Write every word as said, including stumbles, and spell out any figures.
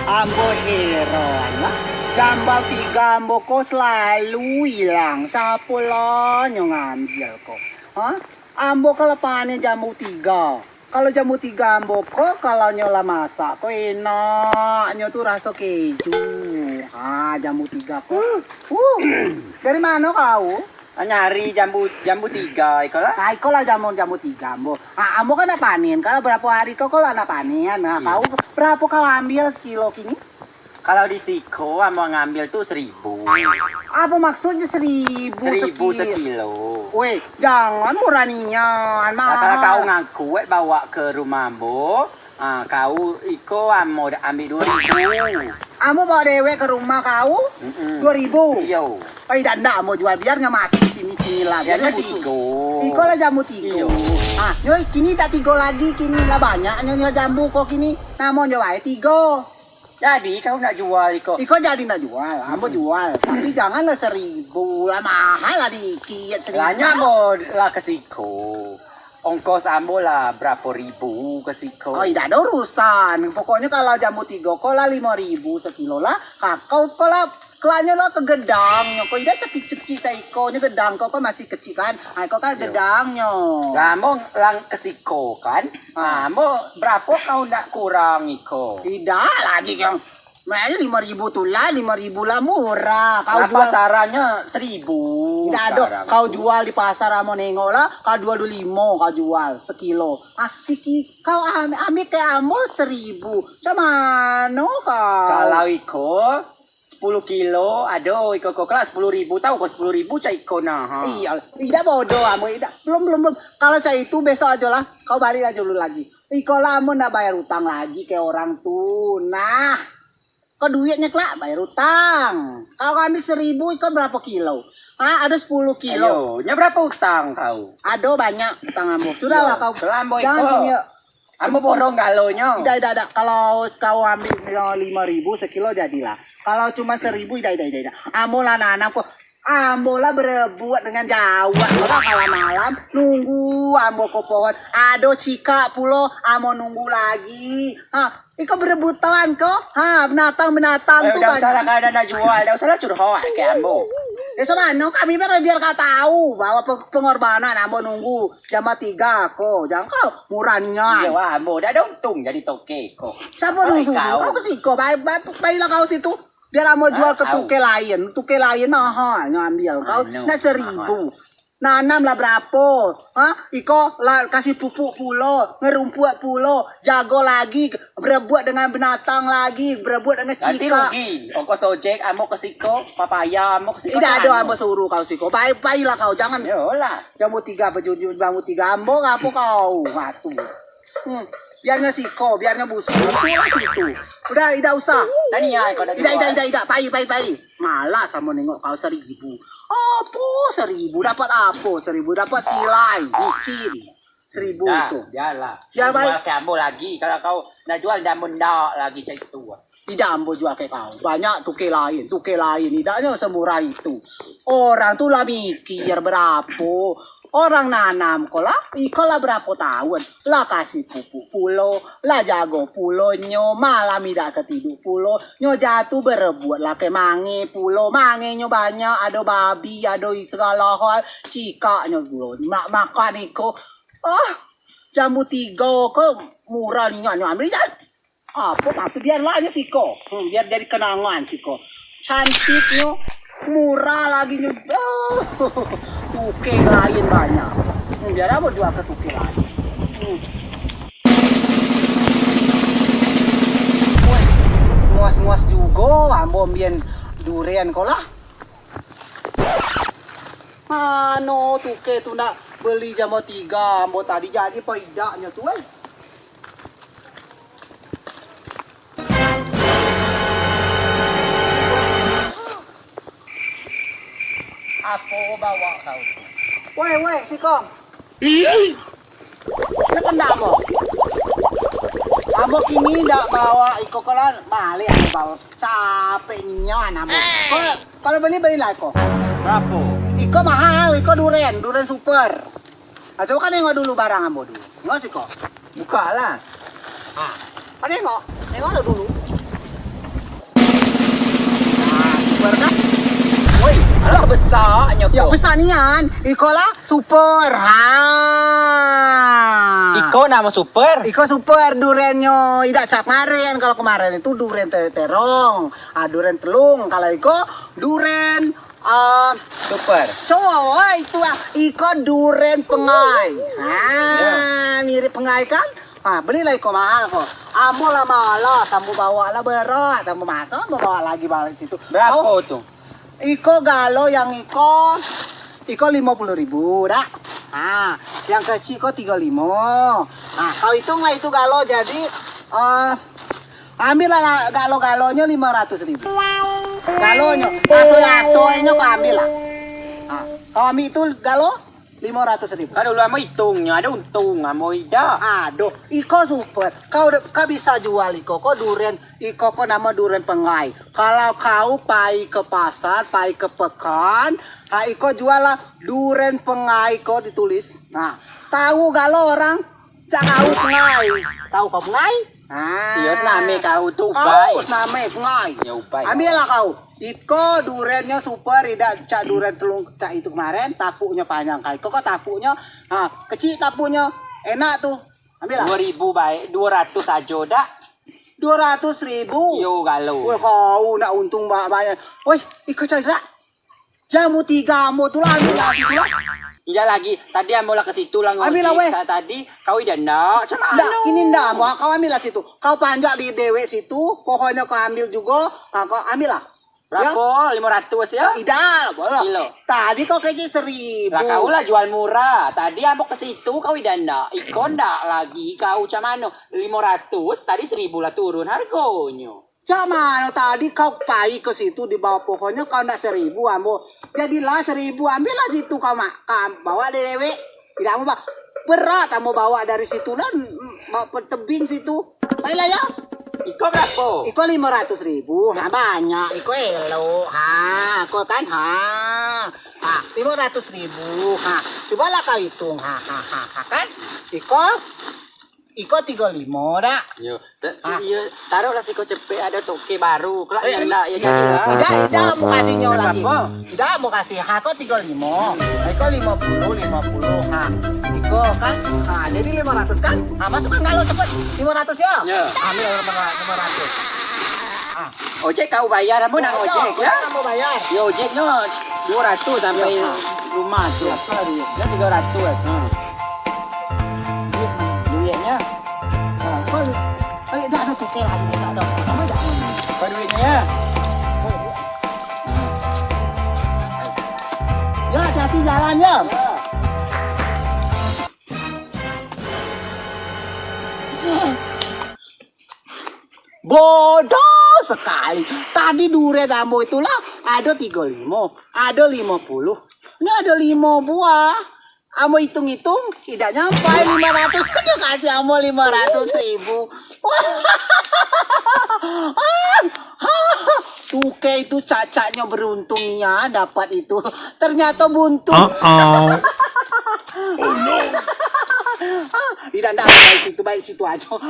Ambo heran lah, jambu tiga ambo ko salalu ilang, sapo lah nyo ngambil ko? Ha? Ambo kalau panen jambu tiga, kalau jambu tiga ambo ko, kalau nyo lah masak ko, enaknyo tu raso keju. Ha, jambu tiga ko. Uh, dari mano kau? Ah, nyari jambu, jambu tiga iko lah. Nah, iko lah jambu, jambu tiga ambo. Ah, ambo kan nak panen. Kalau barapo hari ko, ko lah nak panen. Nah, kau barapo kau ambil sekilo kini? Kalau di siko ambo ngambil tu seribu. Apo maksudnyo seribu? Seribu sekilo. Weh, jangan murah nian, mahal. Nah, kalau kau ngaku, weh, bawa ke rumah ambo, Ah, kau iko ambo dak ambiak duo ribu. Ambo bawa dewek ka rumah kau? Mm-mm. Duo ribu? Iyo. Ai, dak, ndak ambo jual, biar nyo mati sini-sini lah, biar nyo busuk. Iko lah jambu tigo. Iyo. Ah, nyo kini dak tigo lagi, kini lah banyak nyo, nyo jambu ko kini. Namonyo bae tigo. Jadi kau nak jual iko? Iko jadi nak jual, ambo jual. Tapi janganlah seribu lah, mahal lah dikit seribu. Lah nyo ambo lah ka siko. Ongkos ambo lah barapo ribu ka siko. Oh, indak ado urusan. Pokoknyo kalau jambu tigo ko lah limo ribu sakilo lah. Kakau ko lah, kelanyo lah ka gedang nyo ko. Indak cakik-cakik saiko nyo gedang ko, ko masih kecik kan. Ah, ko kan gedangnyo. Lah, ambo lang ka siko kan. Ah. Ah, ambo barapo kau nak kurang iko? Indak lagi, Kang. Mah, limo ribu tu lah, limo ribu lah murah. Kau lah jual pasarannyo seribu. Indak ado, sekarang kau tu jual di pasar, ambo nengok lah, kau dua duo limo kau jual sekilo. Ah, siki-, kau am-, ambiak ka ambo seribu. Macam mano kau? Kalau iko sepuluh kilo, ado iko ko kelas sepuluh ribu, tahu ko sepuluh ribu cak iko nah, ha. Iya, indak bodoh ambo, indak, belum, belum, belum. Kalau cak itu besok ajo lah, kau balik ajo dulu lagi. Iko lah ambo ndak bayar utang lagi ka orang tu. Nah. Ko duitnyo kelak, bayar utang. Kau ambiak seribu, iko barapo kilo? Ha, ado sepuluh kilo. Ayo, nyo barapo utang kau? Ado banyak utang ambo. Sudahlah kau. Kalau ambo iko, jangan gini, yo. Ambo borong galonyo. Indak, indak, indak. Kalau kau ambiak limo ribu sekilo, jadilah. Kalau cuma seribu, indak, indak, indak, indak. Ambo lah nanam ko. Ambo lah berebuak dengan jawak ko lah malam-malam. Nunggu ambo ko pohon. Ado cikak pulo, ambo nunggu lagi. Ha, iko berebutan ko. Ha, binatang-binatang tu banyak. Eh, dak usahlah, kau dah nak jual, dak usahlah curhat ka ambo. Eh, samano kami biar, biar kau tahu bahwa pe-, pengorbanan ambo nunggu jambu tiga ko. Jangan kau murah nian. Iyo, ambo dak ado untung jadi toke ko. Siapa dulu suruh? Kau ke siko, baik, baik, baiklah kau situ. Biar ambo jual ka tuke lain. Tuke lain mahalnyo ambiak. Kau nak seribu. Nanam lah barapo? Ha? Iko lah kasih pupuk pulo, ngerumpuak pulo, jago lagi, berebuak dengan binatang lagi, berebuak dengan cikak. Ganti rugi. Ongkos ojek ambo ka siko, papaya ambo ka siko. Indak ado ambo suruh kau siko. Baik, baiklah kau, jangan. Yolah. Jambu tiga, baju, jambu tiga ambo, apo kau? Ngatu. Hmm, biarnyo siko, biarnyo busuk, busuklah situ. Udah, indak usah. Dah niat kau dah. Indak, indak, indak, indak, pai, pai, pai. Malas ambo nengok kau seribu. Apo seribu? Dapat apo seribu? Dapat silai, micin. Seribu tu. Dah, biarlah. Biar baik. Jual ka ambo lagi. Kalau kau nak jual, dah ambo ndak lagi cak itu. Indak ambo jual ka kau. Banyak tuke lain, tuke lain. Indaknyo samurah itu. Orang tu lah mikir barapo. Orang nanam ko lah, iko lah barapo taun. Lah kasih pupuk pulo, lah jago pulo nyo, malam indak tatidu pulo. Nyo jatuah berebuak lah ka mange pulo. Mangenyo banyak, ado babi, ado i-, segalo hal. Cikaknyo pulo. Mak makan iko. Ah, jambu tigo ko murah nian nyo ambiak jan. Apo maksud, biarlah nyo siko. Hmm, biar jadi kenangan siko. Cantiknyo, murah lagi nyo. Oh, tuke lain banyak. Hmm, biar ambo jual ka tuke lain. Hmm. Weh, muas-muas jugo ambo ambiak duren ko lah. Mano tuke tu nak beli jambu tiga ambo tadi, jadi apo indaknyo tu, eh? Apo bawa kau tu? Weh, weh, siko. Nak kandak ambo? Ambo kini ndak bawa iko ko lah, baliak ambo bawa. Capek nian ambo. Ko, kalau beli, balilah ko. Barapo? Iko mahal, iko duren, duren super. Ah, coba kau nengok dulu barang ambo dulu. Tengok siko. Bukalah. Ah, kau nengok, nengok dulu. Besaknyo. Ya, ko. Besak nian. Iko lah super. Ha. Iko namo super? Iko super durennyo. Idak cak kemarin. Kalau kemarin itu duren te-, terong. Ah, duren telung. Kalau iko duren, ah, super. Cowok, wah, itu ah. Iko duren pengai. Ha, ya. Mirip pengai kan? Ha, belilah iko mahal ko. Ambo lah malas, ambo bawa lah berat, ambo maso ambo bawa lagi balik situ. Berapa tu? Iko galo yang iko, iko limo puluh ribu, dak? Ha, yang kecil ko tigo limo. Ha, kau hitunglah itu galo jadi, eh, ambillah lah galo-galonyo limo ratus ribu. Galonyo, asoy-asoynyo kau ambillah. Ha, kau ambil itu galo limo ratus ribu. Kan dulu ambo hitungnyo, ado untung ambo idak. Aduh, iko super. Kau, kau bisa jual iko, ko duren, iko ko namo duren pengai. Kalau kau pai ke pasar, pai ke pekan, ha, iko jual lah duren pengai ko ditulis. Nah, tahu galo orang, cak kau pengai. Tahu kau pengai? Ah. Iyo, senameh kau tu, upai. Kau senameh pengai. Ya, upai. Ambillah kau. Iko durennyo super, idak cak duren telung cak itu kemarin, tapuknyo panjang kali. Kok, kok tapuknyo, ha, kecil tapuknyo, enak tu. Ambillah. Dua ribu baik, dua ratus ajo dak? Dua ratus ribu. Yo, galo. Weh, kau nak untung ba-, banyak. Weh, iko cak dak? Jamu tiga ambo tu lah, ambillah situ lah. Indak lagi, tadi ambo lah ka situ lah. Ambillah, ngojek weh. Sa-, tadi kau idak ndak, macam mano? Ndak, kini ndak ambo, kau ambillah situ. Kau panjak di dewek situ, pohonnyo kau ambil jugo, ha, kau ambillah. Berapo? Yo. Limo ratus yo? Idak, bodoh. Kilo. Tadi kau kecek seribu. Lah kau lah jual murah. Tadi ambo ka situ, kau idak ndak. Iko ndak lagi, kau macam mano? Limo ratus, tadi seribu lah turun hargonyo. Cak mano tadi kau pai ka situ di bawah pohonnyo, kau ndak seribu ambo. Jadilah seribu, ambillah situ kau mak-, kau bawa dek dewek. Tidak ambo ba-, berat ambo bawa dari situ lah, mm, bawa ke tebing situ. Pailah yo. Iko berapo? Iko limo ratus ribu. Ha, banyak. Iko elok. Ha, iko kan. Ha. Ha, limo ratus ribu. Ha, cubalah kau hitung. Ha, ha, ha, ha, kan. Iko Iko tigo limo dak? Yo, ta-, ah. Iyo, taruhlah siko cepek, ado toke baru. Kelak eh, yo ndak, yo eh, jadilah. Idak, idak, ambo kasinyo lagi. Apo? Idak, ambo kasih. Ha, ko tigo limo. Iko limo puluh, limo puluh. Ha, iko kan. Ha, jadi limo ratus kan? Ha, masukkan galo cepet. Limo ratus yo. Yo. Ambil limo ratus. Ha. Ojek kau bayar, ambo nak ojek, yo? Ambo bayar. Yo, ojeknyo duo ratus sampai rumah tu. Yo, tigo ratus. Ha. Duitnyo. Ha, kau, kau dak ado tukar hari ni, dak ado. Apa duitnyo? Yo, hati-hati jalan yo. Yo. Bodoh sekali. Tadi duren ambo itulah ado tigo limo, ado limo puluh. Ini ado limo buah. Ambo itung-itung, idak nyampai lima ratus. Nyo kasih ambo lima ratus ribu. Tuke itu cacaknyo beruntung nian dapat itu. Ternyata buntung. Uh-oh. Idak, ndak, baik situ, baik situ ajo.